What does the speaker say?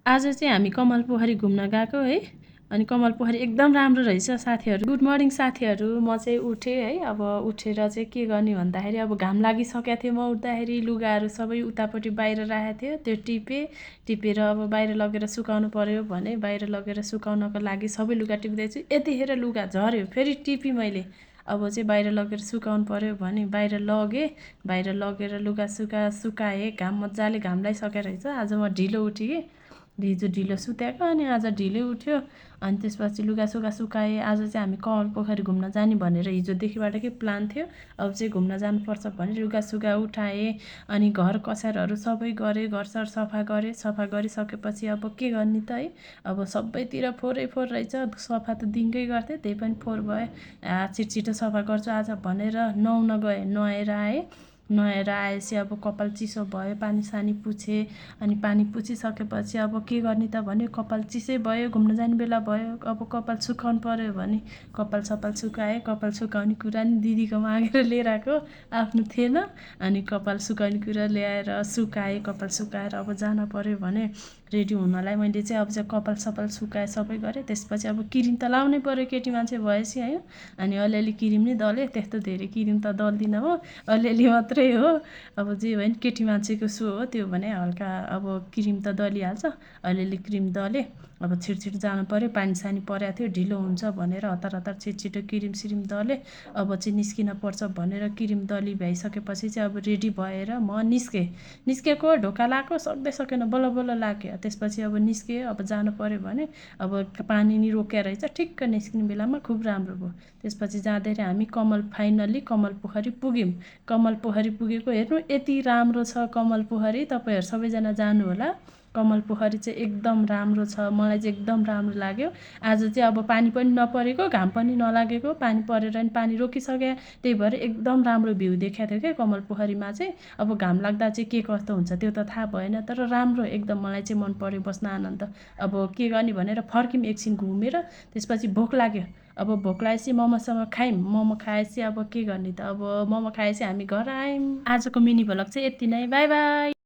आज चाहिँ हामी कमल पोखरी घुम्न गएको है। अनि कमल पोखरी एकदम राम्रो रहेछ साथीहरू। गुड मर्निङ साथीहरू। म चाहिँ उठेँ है। अब उठेर चाहिँ के गर्ने भन्दाखेरि अब घाम लागिसकेको थियो। म उठ्दाखेरि लुगाहरू सबै उतापट्टि बाहिर राखेको थियो, त्यो टिपेर अब बाहिर लगेर सुकाउनु पर्यो भने बाहिर लगेर सुकाउनको लागि सबै लुगा टिप्दैछु। यतिखेर लुगा झऱ्यो, फेरि टिपेँ मैले। अब चाहिँ बाहिर लगेर सुकाउनु पर्यो भने बाहिर लगेँ। बाहिर लगेर लुगा सुकाएँ। घाम मजाले घाम लागिसकेको रहेछ। आज म ढिलो उठेँ कि हिजो ढिलो सुतेको, अनि आज ढिलै उठ्यो। अनि त्यसपछि लुगासुगा सुकाएँ। आज चाहिँ हामी कमल पोखरी घुम्न जाने भनेर हिजोदेखिबाटकै प्लान थियो। अब चाहिँ घुम्न जानुपर्छ भने लुगासुगा उठाएँ। अनि घर कसारहरू सबै गरेँ, घरसर सफा गरेँ। सफा गरिसकेपछि अब के गर्ने त है। अब सबैतिर फोहोरै फोहोर रहेछ। सफा त दिनकै गर्थेँ, त्यही पनि फोहोर भयो। छिटो सफा गर्छु आज भनेर नुहाउन गएँ। नुहाएर आएँ। नुहाएर आएपछि अब कपाल चिसो भयो, पानीसानी पुछेँ। अनि पानी पुछिसकेपछि अब के गर्ने त भन्यो, कपाल चिसै भयो, घुम्न जाने बेला भयो, अब कपाल सुकाउनु पर्यो भने कपाल सपाल सुकाएँ। कपाल सुकाउने कुरा नि दिदीको मागेर लिएर आएको, आफ्नो थिएन। अनि कपाल सुकाउने कुरा ल्याएर सुकाएँ। कपाल सुकाएर अब जान पर्यो भने रेडी हुनलाई मैले चाहिँ अब चाहिँ कपाल सपाल सुकाएँ, सबै गरेँ। त्यसपछि अब क्रिम त लाउनै पर्यो केटी मान्छे भएपछि है। अनि अलिअलि क्रिम नै दलेँ, त्यस्तो धेरै क्रिम त दल्दिनँ हो, अलिअलि मात्रै हो। अब जे भयो नि केटी मान्छेको सो हो त्यो भने हल्का अब क्रिम त दलिहाल्छ। अलिअलि क्रिम दलेँ। अब छिटो जानु पर्यो, पानीसानी परेको थियो, ढिलो हुन्छ भनेर हतार छिटो क्रिम सिरिम दलेँ। अब चाहिँ निस्किन पर्छ भनेर क्रिम दली भ्याइसकेपछि चाहिँ अब रेडी भएर म निस्केको ढोका लगाएको सक्दै सकेन, बल्ल लाग्यो। त्यसपछि अब निस्केँ। अब जानु पर्यो भने अब पानी नि रोकिया रहेछ, ठिक्क निस्किने बेलामा खुब राम्रो भयो। त्यसपछि जाँदाखेरि हामी फाइनल्ली कमल पोखरी पुग्यौँ। कमल पोखरी पुगेको हेर्नु, यति राम्रो छ कमल पोखरी। तपाईँहरू सबैजना जानु होला। कमल पोखरी चाहिँ एकदम राम्रो छ, मलाई चाहिँ एकदम राम्रो लाग्यो। आज चाहिँ अब पानी पनि नपरेको, घाम पनि नलागेको, पानी परेर नि पानी रोकिसक्यो। त्यही भएर एकदम राम्रो भ्यू देखाएको थियो क्या कमल पोखरीमा चाहिँ। अब घाम लाग्दा चाहिँ के कस्तो हुन्छ त्यो त थाहा भएन, तर राम्रो एकदम मलाई चाहिँ मन पर्यो, बस्न आनन्द। अब के गर्ने भनेर फर्क्यौँ एकछिन घुमेर। त्यसपछि भोक लाग्यो। अब भोक लागेपछि मोमोसँग खायौँ। मोमो खाएपछि अब के गर्ने त, अब मोमो खाएपछि हामी घर आयौँ। आजको मिनी भ्लग चाहिँ यति नै, बाई बाई।